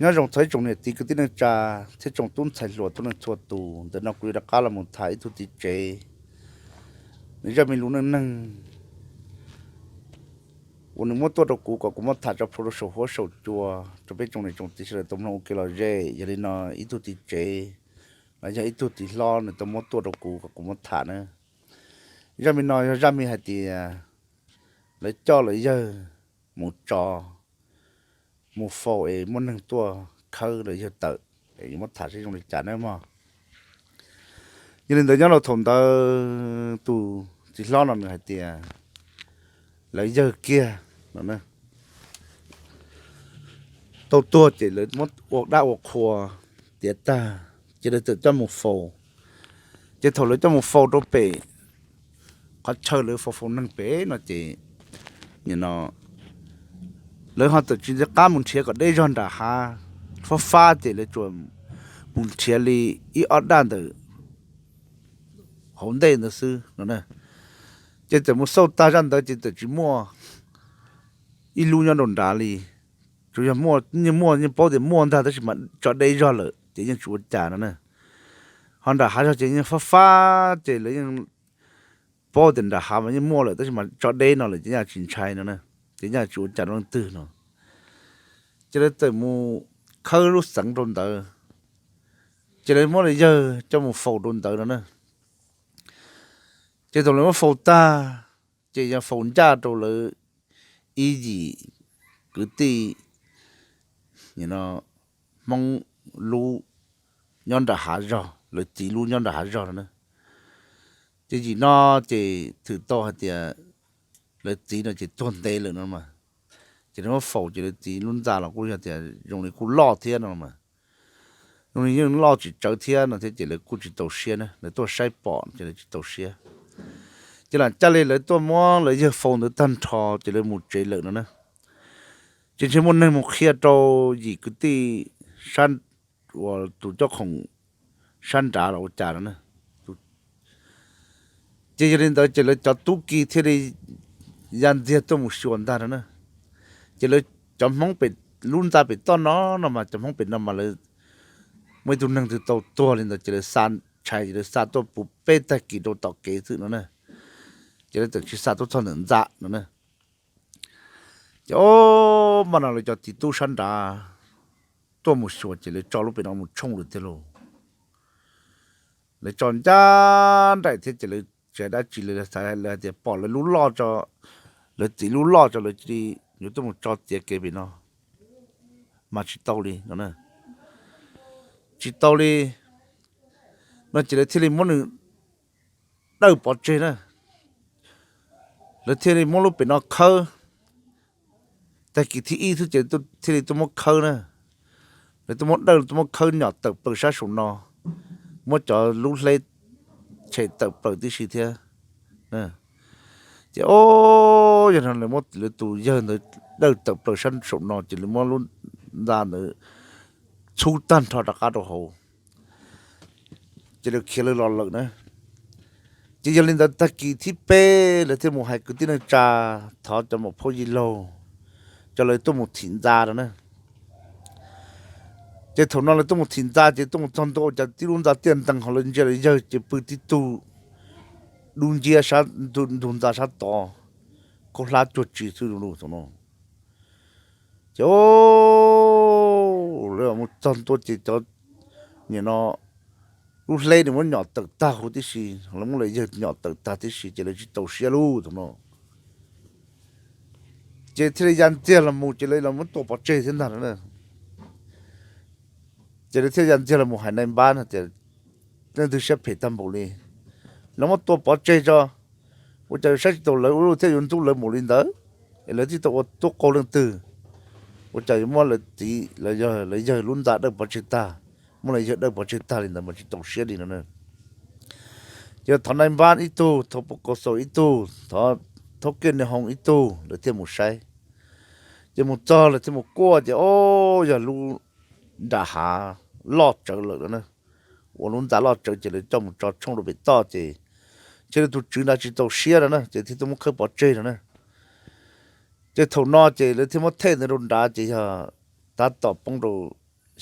Nyob zoo txog ib tsoom niam txiv kwv tij neej tsa thiab tsoom tub ntxhais hluas tub neeg txhua tus, ntawm no kuv yuav rov qab los mus tham ib tug txiv tsev, nws zaj me lus neej neeg uas nws muab tuaj rau kuv kom kuv muab tham tso plhuav rau saum huab saum cua rau peb tsoom niam tsoom txiv sawv daws tau mloog ua kev lom zem. Yog li no, ib tug txiv tsev los yog ib tug txiv hlob nws tau muab tuaj rau kuv kom kuv muab tham na. Zaj me no yog zaj me hais tias lawv coj lawv yawg mus tso, mus faus es muaj neeg tuaj khawb lawv yawg tawm. Es yuav muab tham seb zoo li cas na mog. Yog li ntawd nyob rau thaum ntawd tus txiv hlob no nws hais tias lawv yawg kiag no tau tuag ces lawv muab ua dab ua qhua tiav tag, ces lawv txawm coj mus faus. Ces thaum lawv coj mus faus rau pem qhov chaw lawv faus faus neeg pem no ces, nim no lawv ho txawm tsis nco qab mus nrhiav kom deb zog nram hav, fab fab ces lawv tsuas mus nrhiav li ib ob daj ntawm hauv ntej ntawd xwb no. Ces txawm mus xauj tag zaj ntawd ces txawm tsis muaj ib lub nyob rau nrad li. Tsuas yog muaj, yeej muaj, yeej paub tias muaj ntag tab sis mas tso deb zog lawm ces yeej tsis ua cas no na. Ho nram hav zog ces yeej fab fab ces lawv yeej paub tias nram hav mas yeej muaj lawm tab sis mas tso deb no lawm ces yeej tsis ntshai no na, ces yeej tsis ua cas rau leej twg no. Ces lawv txawm mus khawb lub xeev rau ntawd, ces lawv muab lawv yawg coj mus faus rau ntawd no na. Ces thaum lawv muab faus tag, ces yog faus ncaj rau lawv ib yim kwv tij Hmoob lub nyob nram hav zog, lawv txiv lub nyob nram hav zog no na. Ces yim no ces thwm tau hais tias lawv txiv no ces tuag ntev lawm no mas, ces lawv muab faus ces lawv txiv lub ntxa los kuj yog tias zoo li kuj loj thiab no mas, zoo li yeej loj tsis tsawg thiab no thiab ces lawv kuj tsis txaus siab na, lawv tuaj saib pom ces lawv tsis txaus siab. Ces lam caj li lawv tuaj muab lawv yawg faus ntawd tag nrho ces lawv mus tsev lawm no na. Ces ntshe muaj neeg mus qhia rau yim kwv tij sab, uas tus coj khoom sab nrad los ua cas no na. Ces yog li ntawd ces lawv cov tub ki thiaj li ya ntxiag tuaj mus xyuas ntag no na. Ces lawv cov Hmoob pem lub ntxa pem toj no, no mas cov Hmoob pem no mas lawv muaj ib tug neeg twg tau tuag li ntawd ces lawv xa tshais ces lawv xa tuaj puv peb tag kis rau tom kev xwb no na. Ces lawv txawm tsis xa tuaj txog ntawm ntxa no na. Ces o, mas no lawv cov txiv tub sab nrad tuaj mus xyuas ces lawv tso lub pem no mus tshooj lawm tiag lauj. Lawv tso ncaj nraim thiab ces lawv tsis hais dab tsi li, lawv xav lawv hais tias pom lawv lub loj tso, lawv txiv lub loj tso lawv cia li yuav tuaj mus tso txiav kev pem no mas tsis tau li no. Tsis tau li no ces lawv thiaj li muab nws dawj pov tseg na. Lawv thiaj li muab lub pem no khawb. Tag kis thib ib xwb ces thiaj li tuaj muab khawb na. Lawv tuaj muab dawj tuaj muab khawb nyom tawm plaws sab saum no, muab cov lub hleb tshem tawm plaws tib si thiab. Ces o, yog no lawv muab lawv tus yawg ntawd dawj tawm plaws sab saum no ces lawv muab lub ntxa ntawd txhub tag nrho rov qab rau hauv, ces lawv khiav lawv los lawm na. Ces yog li ntawd tag kis thib peb lawv thiaj mus hais kwv tij neej tsa thov cov maum phauj yij laug, cov lawv tuaj mus thim ntxa no na. Ces thaum no lawv tuaj mus thim ntxa ces tuaj mus txog ntua ua cas tib lub ntxa tiaj ntees ho lawv ntsia lawv yawg ces pw tib tug dub nciab ntug ntxa sab tod, khaub hlab cuag tsi xwb lus thaum no. Ces o, lawv mus txog ntua ces cov, nim no, lub hleb nws muab nyom tawm tag huv tib si, lawv muab lawv yawg nyom tawm tag tib si ces lawv tsis txaus siab lub thaum no. Ces thiaj li ya ntxiag los mus ces lawv los muab tua pov tseg thiab ntag no. Ces lawv thiaj ya ntxiag los mus hais nai npab no tias leej twg siab phem tag npaum li, lawv muab tua pov tseg tso, ua cas yuav saib tsis taus lawv ua luaj thiab yuav ntxub lawv npaum li ntawd, es lawv tsis tau ua tub qaug leej twg, ua cas yuav muab lawv txiv, lawv yawg lub ntxa dawj pov tseg tag, muab lawv yawg dawj pov tseg tag li ntawd mas tsis txaus siab li no. Ces thov nai npab ib tug, thov pov kaus xaus ib tug, thov thaub kiaj ni hoo ib tug, lawv thiaj mus saib. Ces mus txog lawv thiaj mus kuaj ces o, yog lub nram hav loj tsawv lawm no na. Ua lub ntxa loj tsawv ces lawv coj mus tso tshooj rau pem toj ces, ces lawv tus tswv nrad tsis txaus siab no na ces thiaj tuaj muab khawb pov tseg no na. Ces thaum no ces lawv thiaj muab thej ntawd rau nrad ces yog tab tom poob rau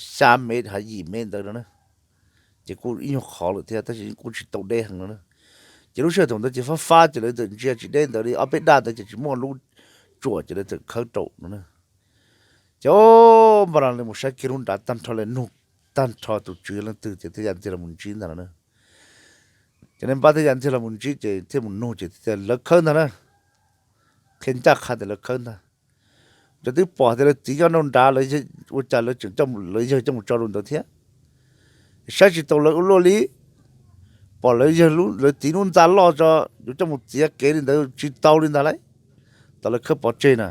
xya mev hab yim mev ntawd no na. Ces kuj ib nyuag qhov lawm thiab tab sis kuj tsis tau deb heev no na. Ces lub sij hawm thaum ntawd ces fab fab ces lawv txawm ntsia tsis deb ntawd li, ob peb daj ntawd ces tsis muaj lub tsuam ces lawv txawm khawb rau no na. Ces o, npaj no lawv mus saib kiag lub nrad tag nrho, lawv nug tag nrho tus tswv leej twg ces thiaj ya ntxiag los mus ntsib ntag no na. Ces nais npab thiaj ya ntxiag los mus ntsib ces thiaj mus nug ces tias lawv khawb ntag na. Qhia ncaj qha tias lawv khawb ntag. Cov twb pom tias lawv txiv nyob rau nrad, ua cas lawv tseem coj lawv yawg coj mus tso rau ntawd thiab. Saib tsis taus lawv ua luaj li, pom lawv yawg, lawv txiv lub ntxa loj tso, yuav coj mus txiav kev li ntawd tsis tau li ntag lauj. Tam lawv khawb pov tseg na,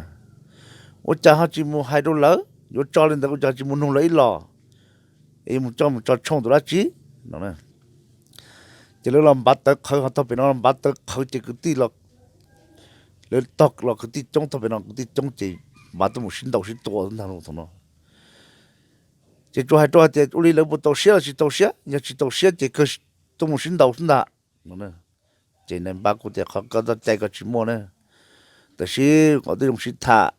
ua cas ho tsis mus hais rau lawv, yuav tso li ntawd ua cas tsis mus nug lawv ib los, es yuav mus coj mus tso tshooj tus dab tsi no. Ces lawv los npav tawv qhawv, ho tog pem no los npav tawv qhawv ces kwv tij, lawv tog los kwv tij coob, tog pem no kwv tij coob ces npav tuaj mus sib ntaus sib tua ntag thaum no. Ces tsuas hais rau hais tias ua li lawv puas tau siab los tsis tau siab, yog tsis tau siab ces kawg tuaj mus sib ntaus xwb ntag no. Ces nais npab kuj tias qhov koj txoj cai koj tsis muaj na, tab sis qhov twb zoo sib tham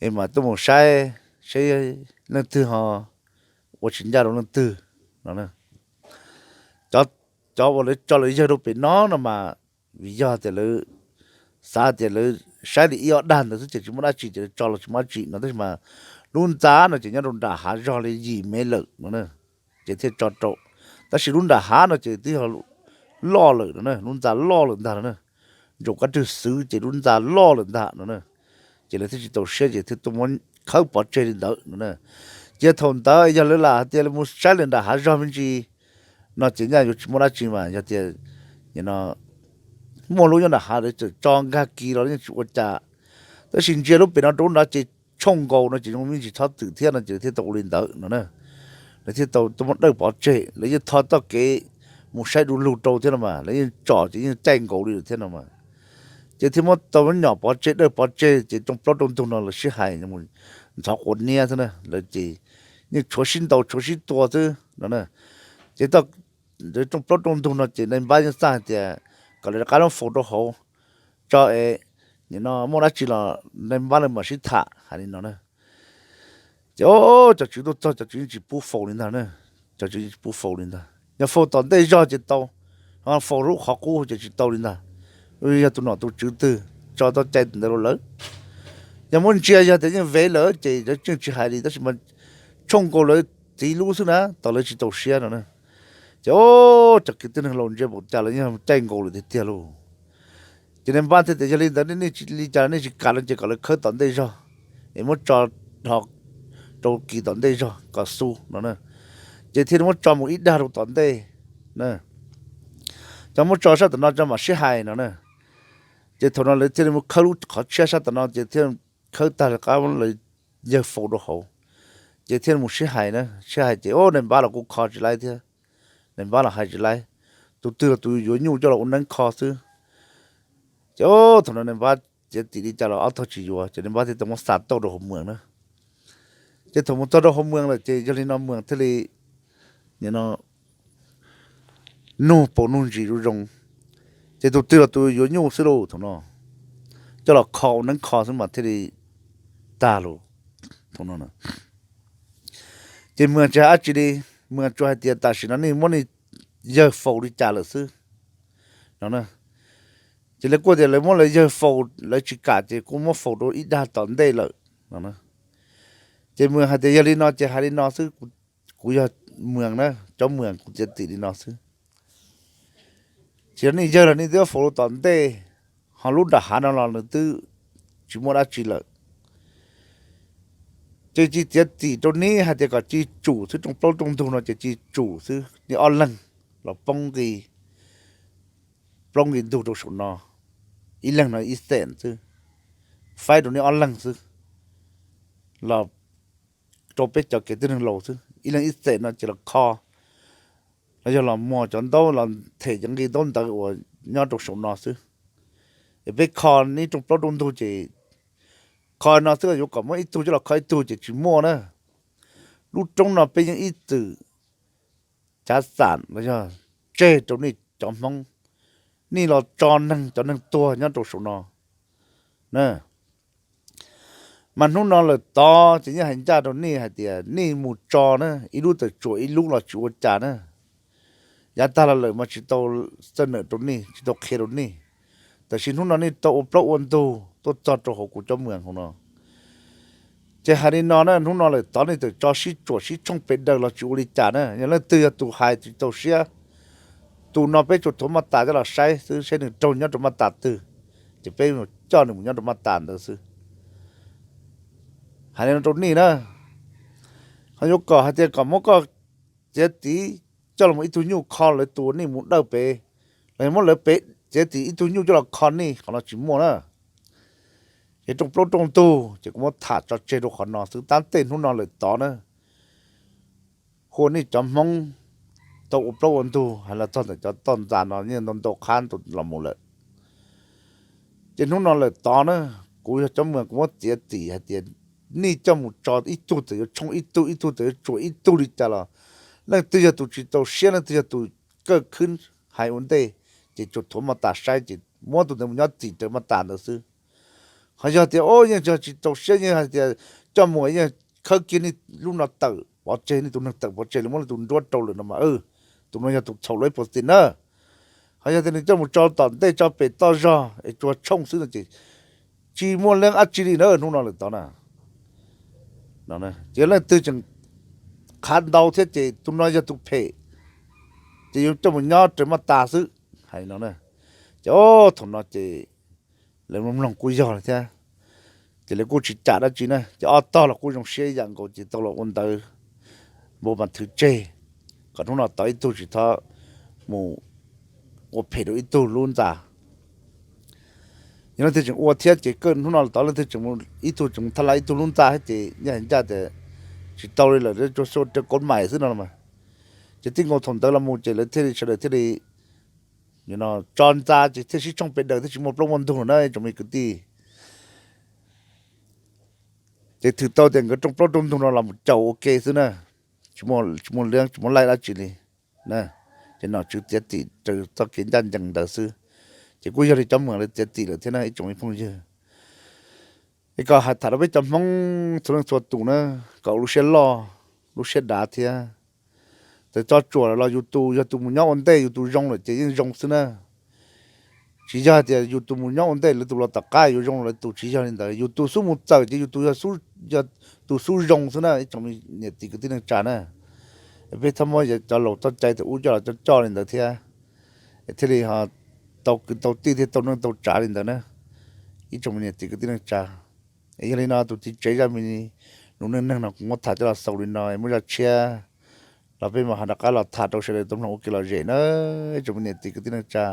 es mas tuaj mus saib, saib leej twg ho ua tsis ncaj rau leej twg no. Cov uas lawv tso lawv yawg rau pem no no mas vim yog tias lawv xav tias lawv saib li ib ob dag ntawd xwb ces tsis muaj dab tsi ces lawv tso los tsis muaj dab tsi no, tab sis mas lub ntxa no ces nyob rau nram hav zog li yim mev lawm no na, ces thiaj tso rau. Tab sis lub nram hav no ces twb yog loj lawm no na, lub ntxa loj lawm ntag no na. Ntsaum kab rwg xwb ces lub ntxa loj lawm ntag no na. Ces lawv thiaj tsis tau siab ces thiaj tuaj muab khawb pov tseg li ntawd no na. Ces thaum ntawd yog lawv lam hais tias lawv mus saib lawm nram hav zog me ntsis no ces nyaj yuav tsis muaj dab tsi mas yog tias muaj lub nyob nram hav lawv txawm tso nkag kis los yeej tsis ua cas. Tab sis ntsia lub pem no rau lub nrad ces tshooj nkaus no ces zoo me ntsis txhob txwm thiab no ces lawv thiaj tau ua li ntawd no na. Lawv thiaj tau tuaj muab dawj pov tseg, lawv yeej tho txoj kev mus saib du lug rau thiab no mas, lawv yeej tsom ces yeej caij nkaus li lawm thiab no mas. Ces thiaj muab tau nyom pov tseg dawj pov tseg ces rooj plaub rooj ntug no lawv sib hais mus ntxhov quav niab xwb na, lawv ces yeej tshuav sib ntaus tshuav sib tua xwb no na. Ces rooj plaub rooj ntug no ces nais npab yeej xaj hais tias kom lawv rov qab muab faus rau hauv tso es nim no muaj dab tsi los nais npab lawv mam sib tham hais li no na. Ces o, cov tswv tuaj txog cov tswv yeej tsis pub faus li ntag na, cov tswv yeej tsis pub faus li ntag. Yog faus tom ntej zog ces tau, faus lub qhov qub ces tsis tau li ntag. Yog tus nom tus tswv twg tso txoj cai ntawd rau lawv. Yog muab ntsia yog tias yeej vev lawm ces lawv yeej tsis hais li tab sis mas tshooj nkaus lawv txiv lub xwb na, tos lawv tsis txaus siab no na. Ces o, cov kwv tij neeg laus ntsia npaum cas los yeej caij nkaus lawm tiag tiag lauj. Ces nais npab thiaj tias yog li ntawd nej tsis li cas nej tsis kam no ces kom lawv khawb tom ntej zog es muab tso dhos rau kis tom ntej zog kom xu no na. Ces thiaj li muab tso mus ib dag rau tom ntej na, cov muab tso sab tom no tso mam sib hais no na. Ces thaum no lawv thiaj li mus khawb lub qhov tshiab sab tom no ces thiaj khawb tag lawv qab lawv yawg faus rau hauv. Ces thiaj mus sib hais na, sib hais ces o, nais npab los kuj kho tsis laib thiab, nais npab los hais tsis laib. Tus twg los tus yuav nyuj coj los ua neeb kho xwb. Ces o, thaum no nais npab txiav txim li cas los ob tog tsis yuav ces nais npab thiaj tau muab xa tauj rau hauv mws na. Ces thaum mus txog rau hauv mws lawm ces yog li no mws thiaj li nim no nug paus nug ntsis zoo zoo. Ces tus twg los tus yuav nyuj xwb lauj thaum no, coj los kho ua neeb kho xwb mas thiaj li tag lauj thaum no. Ces mws tsis hais dab tsi li, mws tsuas hais tias tam sim no nej muab nej yawg faus li cas lawm xwb no. Ces lawv kuj tias lawv muab lawv yawg faus lawv tsis kam ces kuj muab faus rau ib dag tom ntej lawm no. Ces mws hais tias yog li no ces hais li no xwb, kuv yog mws na, cov mws kuv txiav txim li no xwb. Ces nej yawg los nej twb faus rau tom ntej, ho lub nram hav no los nws twb tsis muaj dab tsi lawm. Ces tsis txiav txim rau neb hais tias kom tsis tsum xwb, rooj plaub rooj ntug no ces tsis tsum xwb, neb ob leeg los poob nqi, plaub nqi ntug rau saum no, ib leeg no ib xees xwb, faib rau neb ob leeg xwb, los rau peb cov kwv tij neeg laus xwb, ib leeg ib xees no ces los kho, los yog los muag cov ntaub los them cov nqi ntaub ntawv uas nyob rau saum no xwb. Es peb kho neb rooj plaub rooj ntug ces kho no xwb, yuav kom muab ib tug coj los kho ib tug ces tsis muaj na. Lub roob no peb yeej ib txwm cav xam los yog tseg rau nej cov Hmoob, nej los tso neeg, cov neeg tuag nyob rau saum no na. Mas hnub no lawm tod ces yeej hais ncaj rau nej hais tias nej mus tso na, ib lub tawm tsuas ib lub los tsis ua cas na. Yav tag los lawm mas tsis tau txawj nawm rau nej, tsis tau qhia rau nej. Tab sis hnub no nej tau ua plaub ua ntug tuaj txog rau hauv kuv cov moos hauv no. Ces hais li no na, hnub no lawm tod nej txawm tso sib tsuam sib tshooj pes daws los tsis ua li cas na. Yog leej twg yog tus hais tsis txaus siab, tus no peb tsuas thuav maj tas coj los saib xwb, saib nws raug nyob rau maj tas twg, ces peb coj nws mus nyob rau maj tas ntawd xwb. Hais li no rau nej na, ho yuav kom hais tias kom muab koj txiav txim coj los ib tug nyuj kho lawv tus uas nej mus dawj pem, los yog muab lawv pem txiav txim ib tug nyuj coj los kho nej, qhov no tsis muaj na. Ces rooj plaub rooj ntug ces kuv muab tham tso tseg rau qhov no xwb, tab tej hnub no lawm tod na, hu ua nej cov Hmoob tau ua plaub ua ntug hais los txog ntawm cov toj ntxas no yeej ntau ntau qhab los mus lawm. Ces hnub no lawm tod na, kuv yog cov moos kuv muab txiav txim hais tias nej coj mus tso ib tug txawm yuav tshooj ib tug, ib tug txawm yuav tsuam ib tug li cas los, leej twg yog tus tsis txaus siab, leej twg yog tus kawj khwb hais ua ntej, ces tsuas thuav maj tas saib ces muab tus ntawd mus nyob txim raws maj tas ntawd xwb. Ho yog tias o yeej tsis txaus siab, yeej hais tias coj mus yeej khawb kiag nej lub no tawm pov tseg, nej tus neeg tawm pov tseg los muab nej tus nruab rau lawm no mas, tus no yog tus txhaum lawm ib puas txim na. Ho yog tias nws coj mus tso tom ntej tso pem toj zog es tsuas tshooj xwb no ces tsis muaj leej dab tsi li na hnub no lawm tod na. Ces leej twg tseem qhav ntau thiab ces tus no yog tus phem, ces yuav coj mus nyob raws maj tas xwb hais no. Ces o thaum no ces lawv mloog mloog kuj yog lawm thiab, ces lawv kuj tsis cam dab tsi na, ces ob tog los kuj zoo siab ib yam nkaus ces tau los ua ntawv npau mas thwv tseg kom hnub no tod ib tug tsis txhob mus ua phem rau ib tug lub ntxa. Yog leej twg tseem ua thiab ces kawg hnub no tod leej twg tseem ib tug tseem mus thaj lab ib tug lub ntxa thiab ces yeej hais ncaj tias tsis tau li lawm, tsuas xua raws kov mais xwb no los mas. Ces txij nkaus thaum ntawd los mus ces lawv thiaj li sawv daws thiaj li tso ntxa ces thiaj sib tshooj pes daws thiaj tsis muaj plaub muaj ntug na ib tsoom me kwv tij. Ces thwm tau tias nkawd rooj plaub rooj ntug no los mus caum ua ke xwb na, tsis muaj liab tsis muaj laij dab tsi li. Ces nom tswv txiav txim raws txoj kev ncaj ncees ntawd xwb. Ces kuj yog li cov moos lawv txiav txim lawm thiab na ib tsoom me phooj ywg. Es kom hais tham rau peb cov Hmoob txhua leej txhua tus na, kom lub siab loj, lub siab dav thiab. Txawm tso tsuam los yus tus yog tus mus nyob ua ntej yus tus zoo lawm ces yeej zoo xwb na. Tsis yog hais tias yus tus mus nyob ua ntej lawv tus los tom qab yuav zoo lawv tus, tsis yog li ntawd. Yus tus xub mus txawm ces yus tus yog tus xub zoo xwb na ib tsoom niam txiv kwv tij neej tsa na. Peb txhob muab cov laus txoj cai thaum ub coj los coj coj li ntawd thiab, thiaj li tau kwv tau tij thiab tau neej tau tsav li ntawd na ib tsoom niam txiv kwv tij neej tsa. Es yog li no tus txiv tsev zaj me lus neej neeg no kuv muab tham coj los xaus li no, muaj zaj tshiab los peb mam ho rov qab los tham rau sawv daws tau mloog ua kev lom zem na ib tsoom niam txiv kwv tij neej tsa.